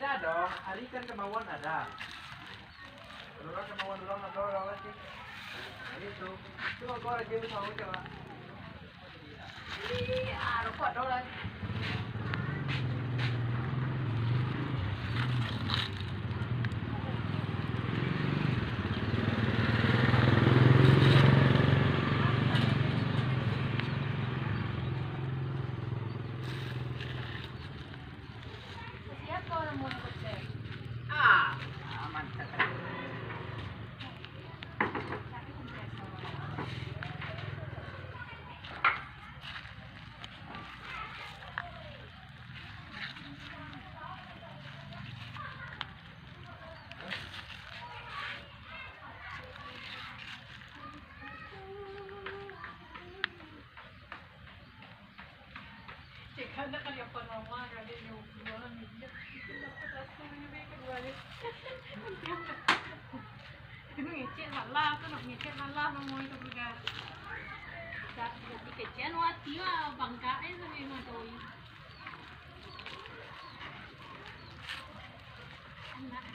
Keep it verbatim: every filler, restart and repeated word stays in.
Ada dong, ari kan kemauan ada. Urang kemauan urang ado, urang lah, cik. Nah, itu. Cuma kau rajin tu sama, cik, Pak. Ih, ah, rokok ado lah. Cek anak kali apa nama kali nyo, jualan media. Itu dapat rasa nyo be kaduanyo. Ngecek salah tu, nak ngecek salah nama itu juga. Dak, dak dikecekan hati lah, bangkak aja sampai matoi. Anak